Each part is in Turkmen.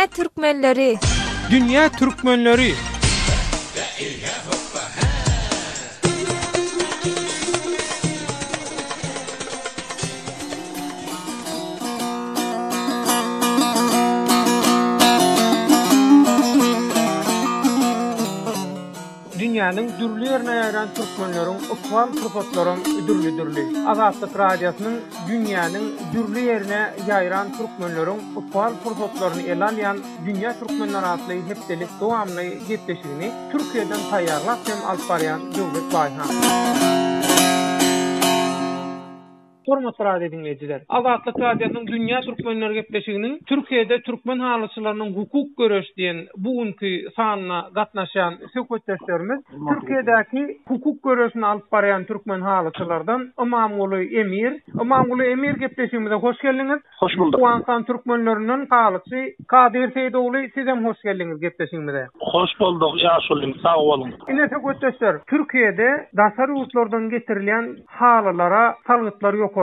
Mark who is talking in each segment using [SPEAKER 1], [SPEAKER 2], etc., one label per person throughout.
[SPEAKER 1] Dünýä türkmenleri!
[SPEAKER 2] Dünýä türkmenleri! Dünýäniň dürli ýerine ýaýran türkmenleriň ykbal pursatlaram dürli-dürli. Azatlyk Radiosynyň dünýäniň dürli ýerine ýaýran türkmenleriň ykbal pursatlaryny ele alýan Dünýä türkmenleri atly hepdelik dowamly gepleşigini Türkiýeden taýýarlap hem alyp barýan Döwlet Baýhan. Hormatly radio diňleýjiler! Azatlyk Radiosynyň Dünýä Türkmenleri gepleşiginiň Türkiýede türkmen halyçylarynyň hukuk göreşi diýen bu günki sanyna gatnaşýan söhbetdeşlerimiz Türkiýedäki hukuk göreşini alyp barýan türkmen halyçylardan Ymamguly Emir. Ymamguly Emir gepleşigimize hoş geldiňiz.
[SPEAKER 3] Hoş bulduk.
[SPEAKER 2] Owganystan türkmenlerinden halyçy Kadyr Seýdogly sizem hoş geldiňiz gepleşigimize.
[SPEAKER 3] Hoş bulduk ýaşulym sag boluň.
[SPEAKER 2] Ine söhbetdeşler, Türkiýede daşary ýurtlardan getirilýän halylara salgytlar ýokarlandy.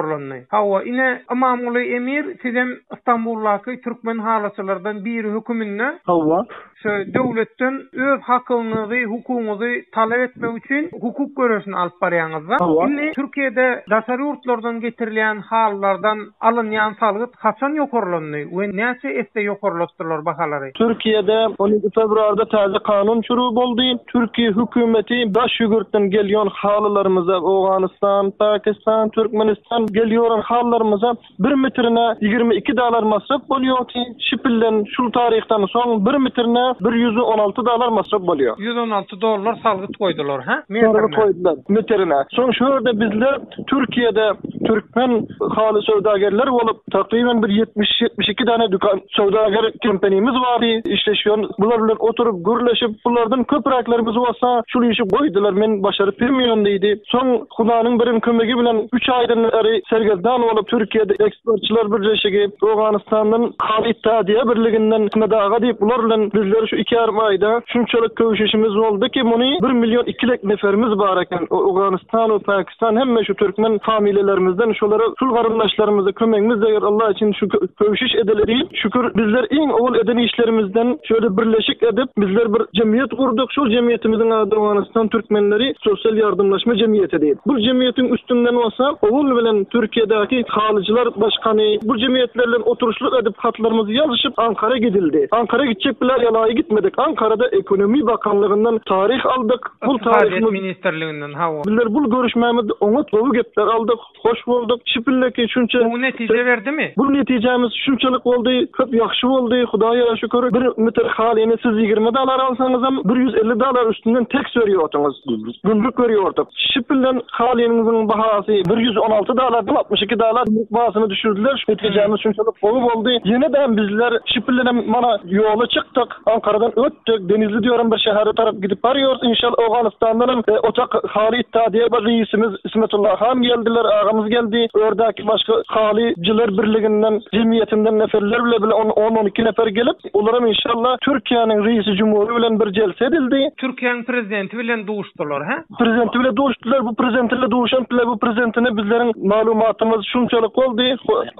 [SPEAKER 2] Hawa, ine Ymamguly Emir sizem Istanbuldaky türkmen halyçylardan biri höküminde.
[SPEAKER 3] Hawa.
[SPEAKER 2] Şu döwletden öz hakyňyzy, hukugyňyzy talap etmek üçin hukuk göreşini alyp barýaňyzda. Indi Türkiýede daşary ýurtlardan getirilýän halylardan alynýan salgyt haçan ýokarlandy we näçe esse ýokarlatdylar bahalary?
[SPEAKER 3] Türkiýede 12 fewralda täze kanun şuru boldy. Türkiýe hökümeti daş ýurtdan gelýän halylarymyza, Owganystan, Pakistan, Türkmenistan gelýän halylarymyza Bir metrine 22 dalar masraf bolýardy, şipilden şul taryhdan soň bir metrine 116 dalar masraf bolýar.
[SPEAKER 2] 116 dollar salgyt goýdular, hä?
[SPEAKER 3] Metrine. Salgyt goýdular, metrine. Soň şu ýerde bizler Türkiýede türkmen haly söwdagerleri bolup, takryban bir 70-72 däne dükan söwdager kempenimiz bardy, işleşýän. Bular bilen oturyp, gürleşip, bulardan köpräklerimiz bolsa şul işi goýdular, men başaryp bilmeýän diýdi. Soň Hudanyň birin kömegi bilen üç aýdan bäri sergezdan bolup Türkiýede Eksportçylar birleşigi, Owganystandan Haly Ittihadiýe birliginden Ahmet aga diýip bular bilen bizler şu iki ýarym aýda şunçalyk köwşüşimiz boldy ki muny bir million iki lek neferimiz bar eken Owganystan we Pakistan hemme şu türkmen familiýelerimizden şolara şul garyndaşlarymyza kömegimiz deger Allah üçin şu köwşüş edeli diýip şükür bizler iň owal eden işlerimizden şöyle birleşik edip bizler bir jemgyýet gurduk şol jemgyýetimiziň ady Owganystan türkmenleri Sosial ýardamlaşma jemgyýeti diýip. Bu jemgyýetiň üstünden bolsa ogul bilen Türkiýedäki halyjylar başkany bu jemgyýetler bilen oturyşlyk edip hatlarymyzy ýazyşyp Ankara gidildi. Ankara gitjek bilen ýalaýy gitmedik. Ankarada Ekonomi bakanlygyndan taryh aldyk. Bul
[SPEAKER 2] Ykdysadyýet
[SPEAKER 3] taryhymyz.
[SPEAKER 2] ministrliginden hawa.
[SPEAKER 3] Bizler bul görüşmämizde oňat gowy gepler aldyk. Hoş bolduk. Şipilleki şunça.
[SPEAKER 2] Gowy netije berdimi?
[SPEAKER 3] Bu netijämiz şunçalyk boldy, köp ýagşy boldy, Hudaýa şükür. Bir metr halyny siz 20 dalar alsaňyzam, 150 dalar üstünden teks berýordyňyz. Gümrük. Gümrük berýordyk. Şipilden halyňyzyň bahasy 116 dalardan 62 dalar gümrük bahasyna düşürdiler. Netijämiz şunçalyk gowy boldy. Ýene-de bizler şipillenem mana ýola çykdyk. Ankaradan ötdük, Denizli diýoran bir şähere tarap gidip barýarys. Inşallah Owganystandanam Otak haly ittihadiýe bir reisimiz Ismetullah han geldiler, agamyz geldi. Ördäki başga halyjylar birliginden, jemgyýetinden neferler bile bile on-on iki nefer gelip, olaram inşallah Türkiýäniň reisi jumhury bilen bir jelse edildi.
[SPEAKER 2] Türkiýäň prezidenti bilen duşdular, hä?
[SPEAKER 3] Prezidenti bile duşdular, bu prezidenti bile duşan bile bu prezidentine bizleriň maglumatymyz şunçalyk boldy,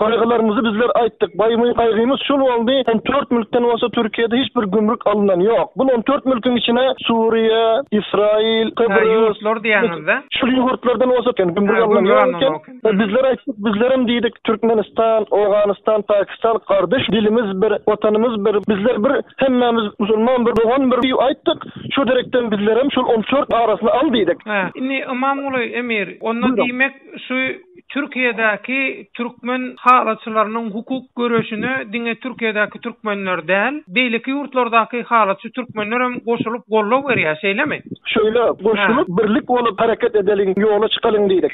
[SPEAKER 3] gaýgylarymyzy bizler aýtdyk, baýmy gaýgymyz şul boldy, 14 mülkden bolsa Türkiýede hiç bir gümrük alynan ýok. Bul 14 mülküň içine Suriýa, Israil,
[SPEAKER 2] Hä,
[SPEAKER 3] Kybrys,
[SPEAKER 2] ýurtlar diýýäňizde?
[SPEAKER 3] Şul ýurtlardan bolsa gümrük
[SPEAKER 2] Hä,
[SPEAKER 3] alynan
[SPEAKER 2] gümrük
[SPEAKER 3] ýok
[SPEAKER 2] alynan
[SPEAKER 3] eken.
[SPEAKER 2] ýok.
[SPEAKER 3] Bizler aýtdyk, bizlerem diýdik, Türkmenistan, Owganystan, Pakistan gardaş, dilimiz bir, watanymyz bir, bizler bir, hemmämiz musulman bir, dogan bir diýip aýtdyk. Şo derekden bizlerem şol on tört arasyny al diýdik.
[SPEAKER 2] Hä, indi Ymamguly emir, onda diýmek şu Türkiýedäki türkmen halyçylarynyň hukuk göreşine diňe Türkiýedäki türkmenler däl, beýleki ýurtlardaky halyçy türkmenlerem goşulyp goldaw berýär, şeýlemi?
[SPEAKER 3] Şeýle, goşulyp, birlik bolup hereket edeliň, ýola çykalyň diýdik.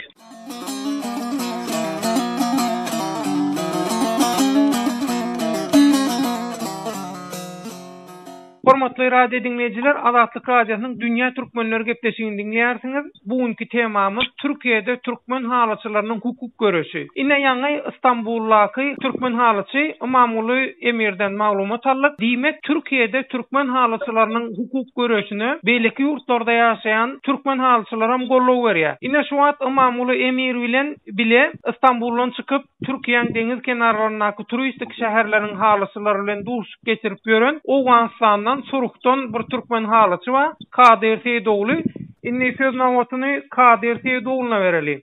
[SPEAKER 2] Hormatly radio diňleýjiler, Azatlyk Radiosynyň Dünýä Türkmenleri gepleşigini diňleýärsiňiz. Bu günki temamyz Türkiýede türkmen halyçylarynyň hukuk göreşi. Ine ýaňy Istanbuldaky türkmen halyçy Ymamguly Emirden maglumat aldyk. Diýmek Türkiýede türkmen halyçylarynyň hukuk göreşine beýleki ýurtlarda ýaşaýan türkmen halyçylaram goldaw berýär. Ine şu wagt Ymamguly Emir bilen bile Istanbuldan çykyp Türkiýäň deňiz kenarlaryndaky turistik şäherleriň halyçylary bilen duşuşyk geçirip ýören Owganystandan, Surhdan bir türkmen halyçy bar, Kadyr Seýidogly. Indi söz nobatyny Kadyr Seýidogluna bereli.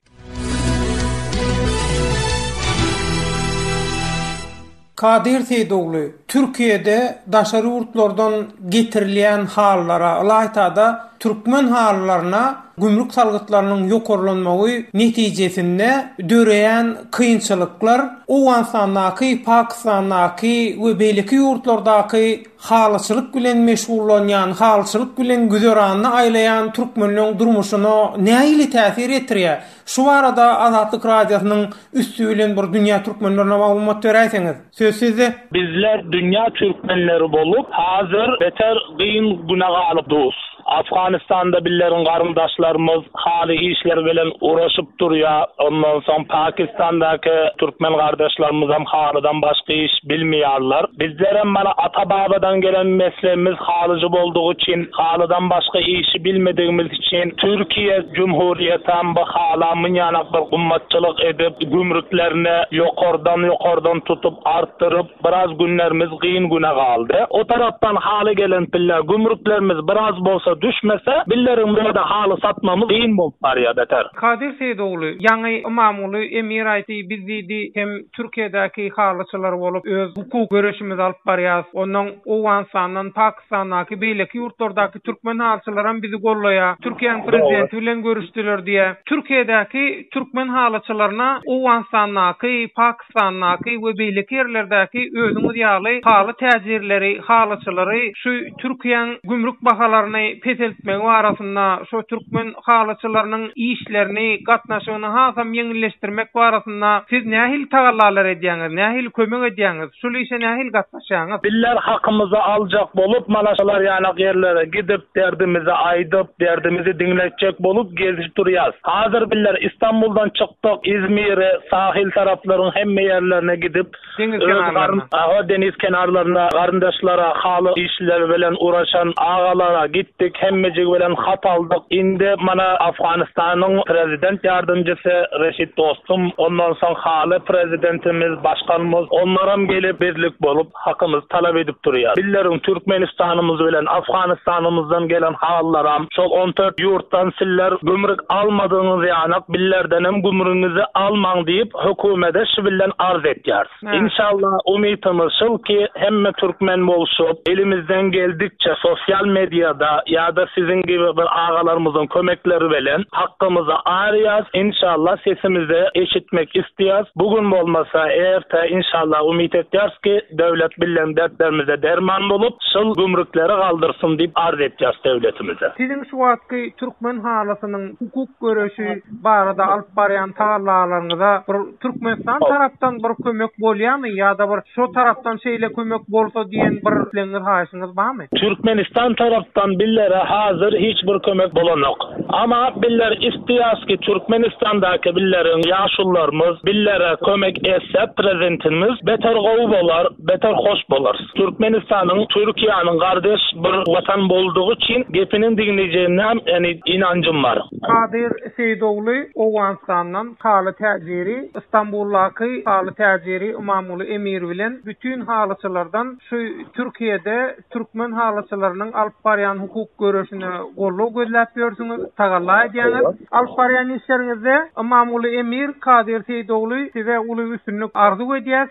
[SPEAKER 2] Kadyr Seýidogly, Türkiýede daşary ýurtlardan getirilýän halylara, ylaýta-da türkmen halylaryna gümrük salgytlarynyň ýokarlanmagy netijesinde döreýän kynçylyklar Owganystandaky, Pakistandaky we beýleki ýurtlardaky halyçylyk bilen meşgullanýan, halyçylyk bilen güzeranyny aýlaýan türkmenleň durmuşyna nähili täsir ýetirýär? Şu barada Azatlyk Radiosynyň üsti bilen bir dünýä türkmenlerine maglumat beräýseňiz. Söz sizde.
[SPEAKER 1] Bizler dünýä türkmenleri bolup hazir beter gyn güne galyp dus. Afganistanda billeriň garyndaşlarymyz haly işleri bilen uraşyp durýa ondan soň Pakistandaky türkmen gardaşlarymyzam halydan başga iş bilmeýarlar. Bizlerem mana ata babadan gelen meslegimiz halyjy boldugy üçin halydan başga işi bilmedigimiz üçin Türkiýe Jumhuriýetam bu hala munýanak bir gymmatçylyk edip gümrüklerini ýokardan ýokardan tutup artdyryp biraz günlerimiz gyn güne galdy. O tarapdan haly gelen pille gümrüklerimiz biraz bolsa düşmese billeriň bu ýerde haly satmamyz gyn bolup barýar beter.
[SPEAKER 2] Kadyr Seýidogly, ýaňy Ymamguly Emir aýtdy, biz diýdi hem Türkiýedäki halyçylar bolup öz hukuk göreşimizi alyp barýas. Onnoň Owganystandan, Pakistandaky, beýleki ýurtlardaky türkmen halyçylaram bizi gollaýar. Türkiýäniň prezidenti bilen görüşdiler diýýär. Türkiýedäki türkmen halyçylaryna Owganystandaky, Pakistandaky we beýleki ýerlerdäki özüňiz ýaly haly täjirleri, halyçylary şu Türkiýäň gümrük bahalaryny peseltmegi barasynda, şu türkmen halyçylarynyň işlerini, gatnaşygyny hasam ýeňilleşdirmek barasynda siz nähili tagallalar edýäňiz, nähili kömek edýäňiz, şul işe nähili gatnaşýaňyz?
[SPEAKER 1] Bizler hakymyzy aljak bolup, mana şolar ýanak ýerlere gidip, derdimizi aýdyp, derdimizi diňletjek bolup gezip durýas. Hazir bizler Istanbuldan çykdyk, Izmire, sahil taraplaryň hemme ýerlerine gidip,
[SPEAKER 2] Deňiz kenarlaryna.
[SPEAKER 1] Hawa, deniz kenarlaryna, garyndaşlara, haly işleri bilen uraşan agalara gitdik, hemmejigi bilen hat aldyk. Indi mana Afganystanyň prezident ýardamjysy Reşit Dostum, ondan soň haly prezidentimiz, başkanymyz, onlaram gelip birlik bolup hakymyzy talap edip durýar. Billeriň Türkmenistanymyz bilen Afganistanymyzdan gelen halylaram şol on tört ýurtdan siller gümrük almadygyňyz ýanak billerdenem gümrügiňizi almaň diýip hökümede şu bilen arz etýäris. Inşallah umytymyz şul ki hemme türkmen bolşup elimizden geldikçe sosial mediada ýada siziň gibi bir agalarymyzyň kömekleri bilen hakkymyzy arýas inşallah sesimizi eşitmek isleýäs bu gün bolmasa erte inşallah umyt etýäris ki döwlet bilen dertlerimize derman bolup şul gümrükleri galdyrsyn diýip arz etýäris döwletimize.
[SPEAKER 2] Siziň şu wagtky türkmen halysynyň hukuk göreşi barada alyp barýan tagallalaryňyza bir Türkmenistan tarapdan bir kömek bolýamy ýa-da bir şo tarapdan şeýle kömek bolsa diýen bir islegiňiz haýyşyňyz barmy?
[SPEAKER 1] Türkmenistan tarapdan billere hazir hiç bir kömek bolanok. Ama biller isleýas ki Türkmenistandaky billeriň ýaşulularymyz billere kömek etse prezidentimiz beter gowy bolar beter hoş bolarys. Türkmenistanyň Türkiýäniň gardeş bir watan boldugy üçin gepiniň diňlejegine ýani ynanjym bar.
[SPEAKER 2] Kadyr Seýidogly Owganystandan haly täjiri, Istanbuldaky haly täjiri Ymamguly Emir bilen bütin halyçylardan şu Türkiýede türkmen halyçylarynyň alyp barýan hukuk göreşine goldaw gözläp ýörsüňiz, tagalla edýäňiz. Alyp barýan işleriňizde Ymamguly Emir, Kadyr Seýidogly size uly üstünlik arzuw edýäs.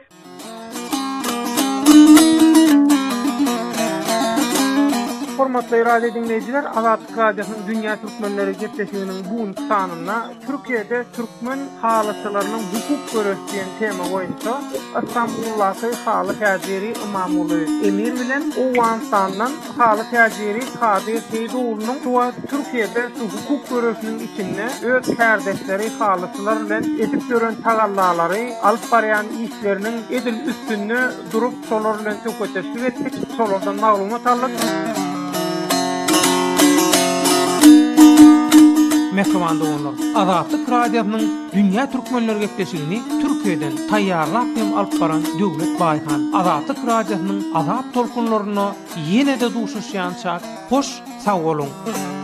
[SPEAKER 2] Hormatly radio diňleýjiler, Azatlyk Radiosynyň Dünýä Türkmenleri gepleşiginiň bu günki sanynda Türkiýede türkmen halyçylarynyň hukuk göreşi diýen tema boýunça Ystambuldaky haly täjiri Ymamguly Emir bilen Owganystandan haly täjiri Kadyr Seýidoglunyň şu wagt Türkiýede şu hukuk göreşiniň içinde öz kärdeşleri halyçylar bilen edip ýören tagallalary, alyp barýan işleriniň edil üstünde durup şolar bilen söhbetdeşlik etdik, şolardan maglumat aldyk. Mähriban doganlar, Azatlyk Radiosynyň Dünýä Türkmenleri gepleşigini Türkiýeden taýýarlap hem alyp baran Döwlet Baýhan. Azatlyk Radiosynyň azat tolkunlarynda ýene-de duşuşýançak hoş sag boluň!